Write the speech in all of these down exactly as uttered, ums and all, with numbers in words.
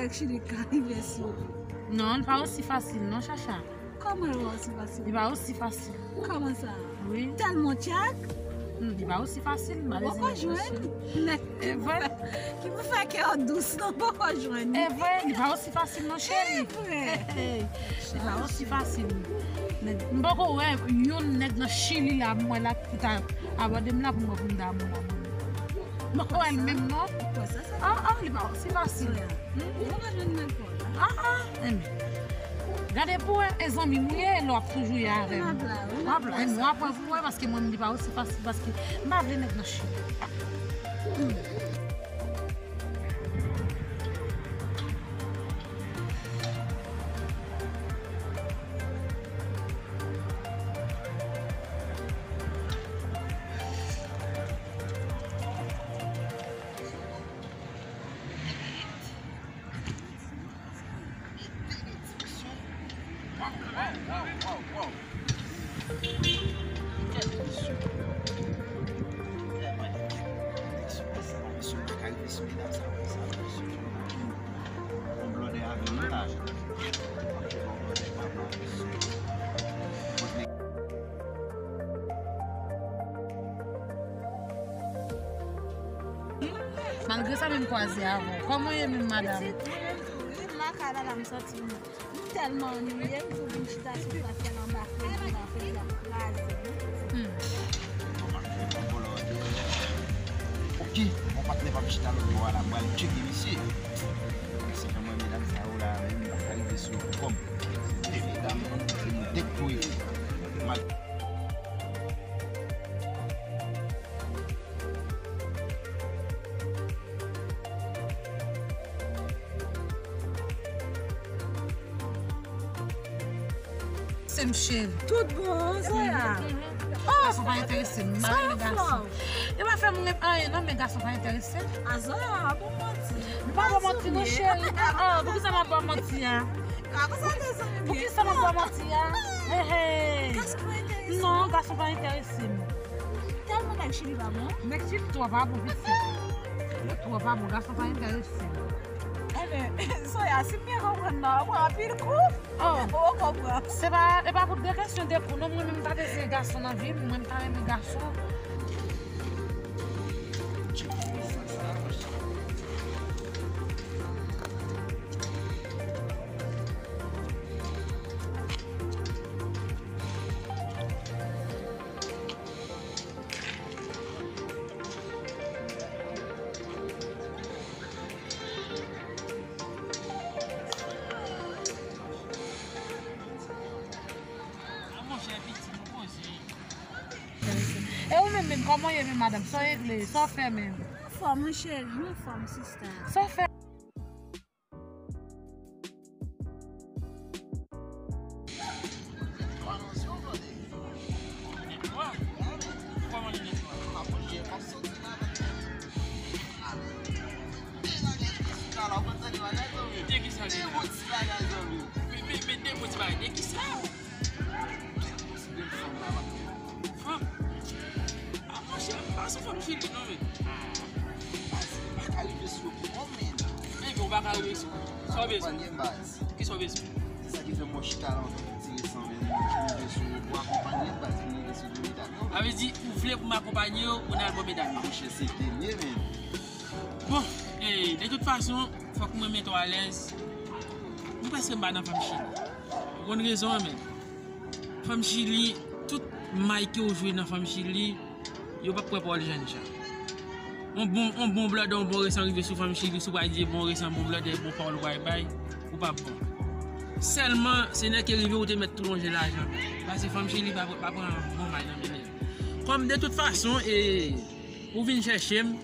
Nèg Chili ka rive sou. Non, li pa osi fasil, non, Chacha. Kòman li pa osi fasil? Li pa osi fasil. Kòman sa? Wi. Tèlman tchèk? Hmm, li pa osi fasil, malezi nèg Chili. Nèg ki pou fè, ki pou fè kè w dous, non, poko jwenn. E vre, li pa osi fasil, non, cheri. E vre. Li pa osi fasil. Nèg, m poko wè youn nèg nan Chili la, m wè la, ki ta abòde m la pou mwen, pou m damou la. M poko wè l menm, non. Ah, ah, li pa osi fasil. Hmm? Ou pa jwenn nèg pa w la. Ah, ah, enben. Gade pou wè, e zanmi m ou ye, lè w ap toujou ye avè m. M ap la, wi. M ap la, enben, w ap wè pou wè, paske mwen, m di pa osi fasil, paske m pa vle nèg nan Chili. Hmm. Malgre sa, men m kwaze avè w. Kòman w ye menm, madanm? Pitit, mwen menm tou, wi, m lakay la, la m sòti, m tèlman annuiye, m tou vin chita sou plas la, anba fredi, anba fredi, ap kraze m. Hmm. Ok, mon patnè p ap chita lòt bò a la, m pral tcheke misye. Se jan mwen, medam sa yo la, menm, m pa ka rive sou yo kòm. Se de medam, m detwi. Se m cheri. Tout bon, Zoya. Oh, gason pa enterese m. M pa renmen gason. Yo pa fè m renmen anyen, non, men gason pa enterese m. A Zoya, a bon manti. M pa ba w manti, non, cheri. Ah, ah, poukisa m ap ba w manti a? Poukisa m ap ba w manti a? Hey, hey. Gason pa enterese m. Non, gason pa enterese m. Tèlman nèg Chili pa bon. Nèg Chili twò pa bon, pitit. Yo twò pa bon, gason pa enterese m. Enben, Zoya, si m byen konprann la, w pran anpil kou. Oh. Ou konprann. Se pa, e pa pou de kesyon de kou, non, mwen menm m pa bezwen gason nan vi m, mwen m pa renmen gason. A monchè, pitit, nou poze. E ou menm, menm, kòman w ye menm, madanm? Sa w regle? Sa w fè menm? Anfòm, wi, cheri, m anfòm, sista. Sa w fè? De kisa li la? Men, men, men de mo ti bagay, de kisa? Fanm. A monchè, m pa sou fanm Chili non, men. M pa ka rive sou yo pou kòm, men. Enben, ou pa ka rive sou yo. Sa w bezwen? Akonpanye m, baz. Kisa w bezwen? Se sa ki fè m wè w chita la, w ap tire san, men. Pou rive sou yo, pou akonpanye m, baz, pou rive sou yo, medam yo. Sa vle di, ou vle pou m akonpanye w, pou n al bò medam yo? A monchè, se dènye, men. Bon, e, de tout fason, fòk mwen mete w alèz. M prèske m pa nan fanm Chili. Ou konn rezon an, men. Fanm Chili, tout may ke w jwe nan fanm Chili, yo p ap kwè pawòl jènjan. On bon, on bon blòdè, on bon resan rive sou fanm Chili, si w pral di bon resan, bon blòdè, bon pawòl w pral bay, ou p ap bon. Sèlman, se nèg ke rive ou te mèt tou lonje lajan. Paske fanm Chili pa, pa pran bon may nan men nèg. Kòm de tout fason, e, ou vin chèche m,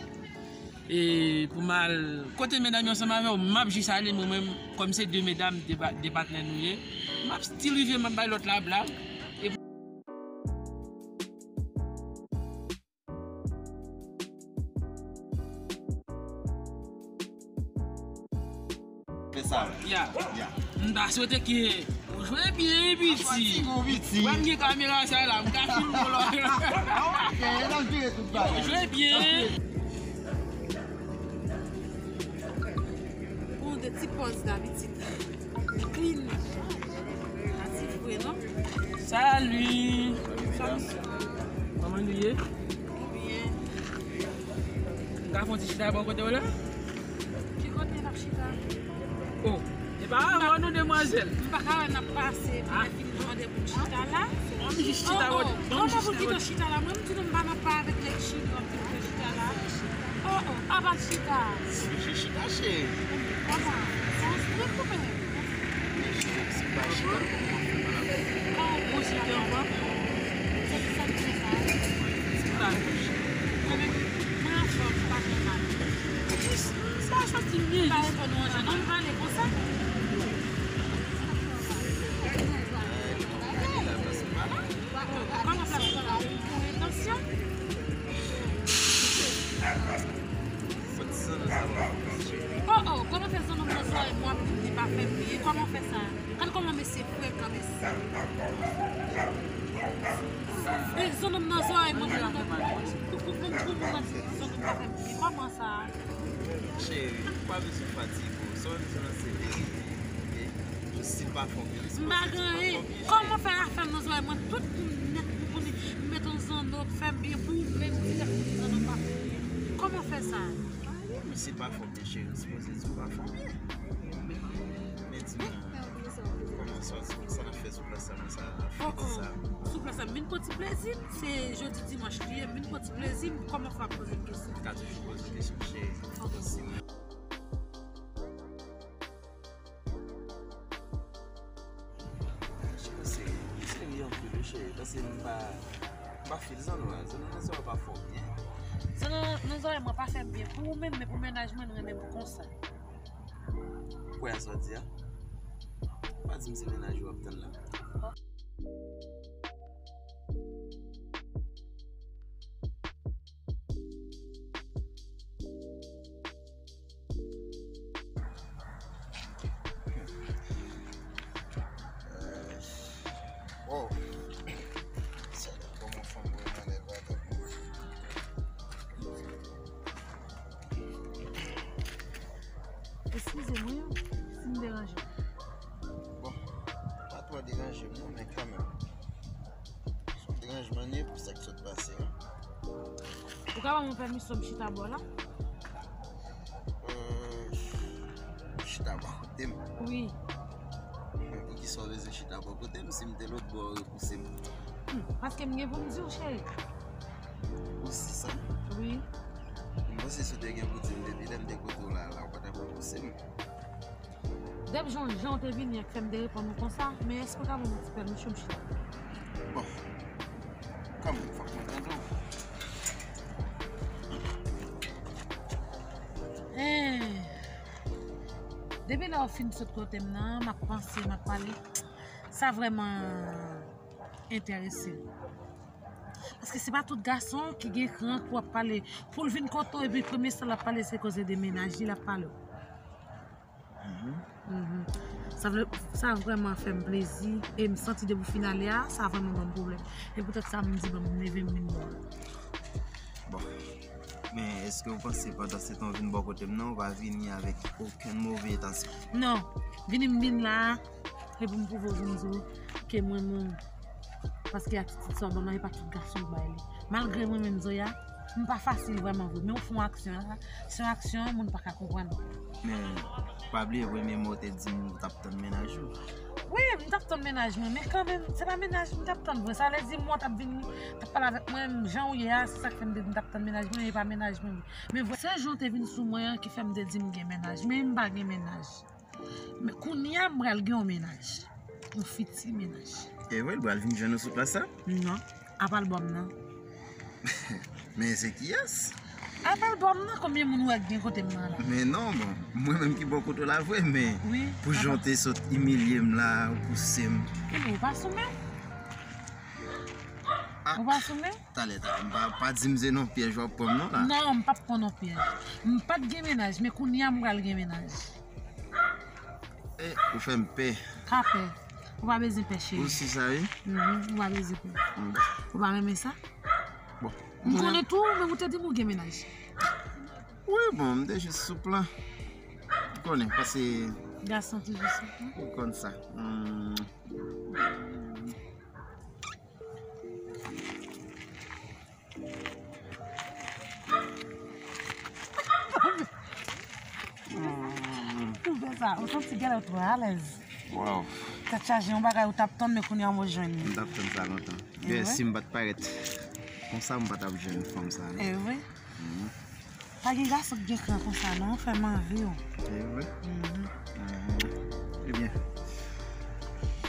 E pou m al kote medam yo ansanm avè w, m ap jis ale mwen menm, kòm se de medam, de pa-, de patnè nou ye, m ap still rive, m ap bay lòt la blag. E Fè sa. Ya. Ya. M ta swete ke ou jwe byen, wi, piti. Fatig ou, piti. Wè m gen kamera sa la, m ka filme w la. Ok, n ap jere tout bagay. Ou jwe byen. Ok. Ou te Ti pòz dabitid. Clean. Pa ti vre, non? Salut! Kòman nou ye? Nou byen. M ka fè yon ti chita bò kote w la? Ki kote n ap chita? Oh, e pa avan nou, demwazèl. M pa ka wè n ap pase, pou n fin mande pou n chita la. An, m jis chita. Oh, oh, kòman pou kite w chita la? Mwen, m di nou m pa nan pa avèk nèg chino ap di pou chita la. Oh, oh, apa chita? Chita, cheri. Kòman? Se yon strik ou byen? Men cheri, si m pa chita, kòman m fè pa la? Oh, ou chita anba? Se ki sa k fè sa? Chita. Mwen anfòm, m pa gen mal. Jis, sa soti byen, jis. Pa reponn ou an jan, non, m pale konsa. Kòman fè pou entansyon? Oh, oh, kòman fè zannonm nan zòrèy mwen ap di m li pa fè m byen? Kòman fè sa? Gad kòman mesye frekan, mesye. Fè zannonm nan zòrèy mwen pou moun nan, pou, pou, pou, pou moun nan di zannonm pa fè m byen. Kòman sa? Cheri, ou pa bezwen fatige w. Sa w di la se verite, oke? Jis si l pa fè w byen, li sipoze di l pa fè w byen, cheri. M pa gen anyen. Kòman fè afè m nan zòrèy mwen? Tout moun nèt, moun konnen m met yon zanno k fè m byen pou ou menm, ou di zanno pa fè m byen. Kòman fè sa? Misye pa fè w byen, cheri, li sipoze di w pa fè w byen. Men di m, kòman sa, sa n ap fè sou plas la, sa, fiti sa? Oh, oh. Sou plas la, m vin pran ti plezi m, se jodi dimanch li ye, m vin pran ti plezi m, kòman fè w ap poze m kesyon? Ou ka toujou poze w kesyon, cheri. Ok. Cheri, se, se li anpil, wi, cheri, paske m pa, m pa fil zanno a, zanno nan zòrèy pa fè w byen. Zanno nan zòrèy mwen pa fè m byen pou ou menm, men pou mennaj mwen, l renmen m konsa. Ou kwè a sa w di a? Pa di m se mennaj ou w ap tann la. Wow. Sa depè kòman fanm mwen manèv atè pou mwen. Eskize mwen, si m deranje w. Bon, pa twò deranje m non, men kanmenm. Se yon deranjman li ye pou sa k sot pase a. Ou ka ban mwen pèmisyon m chita bò la? Euh, chita bò kote m? Wi. Poukisa w bezwen chita bò kote m si m te lòt bò, w repouse m? Hmm, paske m gen pou m di w, cheri. Ou si sa? Wi. M panse si w te gen pou di m depi lè m te kote w la, la, ou pa t ap repouse m. Dèp jan, jan w te vini an k fè m te reponn ou konsa, men èske w ka ban mwen ti pèmisyon m chita? Bon, kanmenm, fòk mwen tande w. Hein. Depi lè w fin sot kote m nan, m ap panse, m ap pale. Sa vrèman enterese m. Paske se pa tout gason ki gen kran pou ap pale. Pou l vin kote w, epi premye sa l ap pale, se koze de mennaj li, l ap pale w. Mhm. Mhm. Sa vle, sa vrèman fè m plezi. E m santi depi w fin ale a, sa vrèman ban m pwoblèm. E poutèt sa, m di, ban m leve m vin bò w. Bon. Men, èske w panse pandan se tan w vin bò kote m nan, ou pa vini avèk okenn move entansyon? Non. Vini m vin la, e pou m pwouve w, pou m di w ke mwen menm, paske atitid sa w ban m nan, e pa tout gason k bay li. Malgre mwen menm, Zoya, m pa fasil vrèman vre. Men w fè yon aksyon, se yon aksyon, moun pa ka konprann. Men, pa bliye premye mwa w te di m ou t ap tann mennaj ou. Wi, m t ap tann mennaj mwen, men kanmenm, se pa mennaj m t ap tann vre. Sa vle di, mwen t ap vin, t ap pale avèk mwen, jan w ye a, se sa k fè m te di m t ap tann mennaj mwen, e pa mennaj mwen. Men vre, se jan w te vin sou mwen an ki fè m te di m gen mennaj, men m pa gen mennaj. Men kounye a, m pral gen yon mennaj. Yon fiti mennaj. E vre, l pral vin jwenn ou sou plas la? Non. Apa l bò m nan. Men se kiyès? Apa l bò m nan, konbyen moun ou wè k gen kote m nan la? Men non, bon, mwen menm ki bò kote w la vre, men wi, pou jan w te sot imilye m la, ou pouse m. Kenbe, ou pa sou men? Ah, ou pa sou men? Talè, talè, m pa, pa di m se nan pyèj w ap pran m non la. Non, m p ap pran nan pyèj. M pa t gen mennaj, men kounye a m pral gen mennaj. Eh, ou fè m pè. Pa pè. Ou pa bezwen pè, cheri. Ou si sa, wi? Mhm, ou pa bezwen pè. Mm. Ou pa renmen sa? Bon. M konnen tou, men ou te di m ou gen mennaj. Wi, bon, m te jis sou plan. Konnen, paske gason toujou sou. Ou konn sa. Hmm. Ou fè sa, ou santi genlè ou twò alèz. Wow. Tèt chaje, yon bagay ou t ap tann, men kounye a m jwenn li. M t ap tann sa lontan. Byen, si m pa t parèt konsa, m pa t ap jwenn fanm sa, non. E vre? Mhm. Pa gen gason k gen kran konsa, non. Fè m anvi w. E vre? Mhm. Mhm. Ebyen,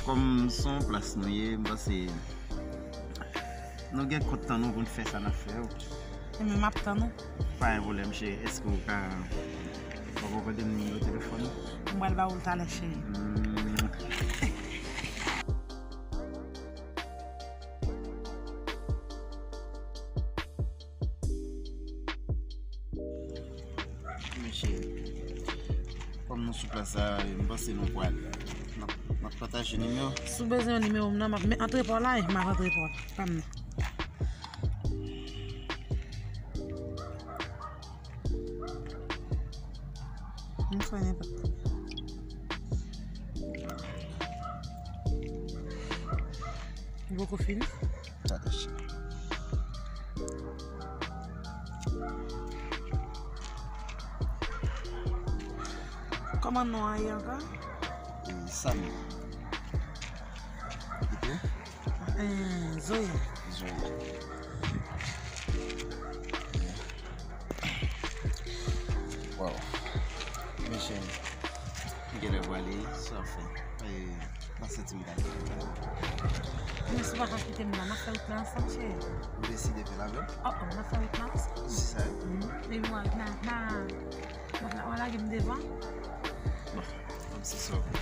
kòm se yon plas nou ye, m panse nou gen kont tan nou pou n fè sa n ap fè yo. Ebyen, m ap tann ou. Pa gen pwoblèm, cheri. Èske ou ka, w ap mande m nimewo telefòn ou? M pral ba ou l talè, cheri. Hmm. Mesye, kòm nou sou plas la, m panse nou pral. N ap, n ap pataje nimewo. Si w bezwen yon nimewo m nan, m ap antre pa w la, m ap antre pa w. Pa m nan. M fè nenpòt. Ou poko fini? Tande, cheri. Kòman non an ye ankò? E, Samy. Epi? Eh, Zoya. Zoya. Wow. Mesye, m genlè prale, sa fè. Eh, m pa santi m ka kite la. Men si w pa ka kite m la, n ap fè wout la ansanm, cheri. Ou deside fè l avè m? Oh, oh, n ap fè wout la ansanm. Si sa. Mm. Epi w a, n a, n a, w a, w a lage m devan. Bon, kòm se sa w vle.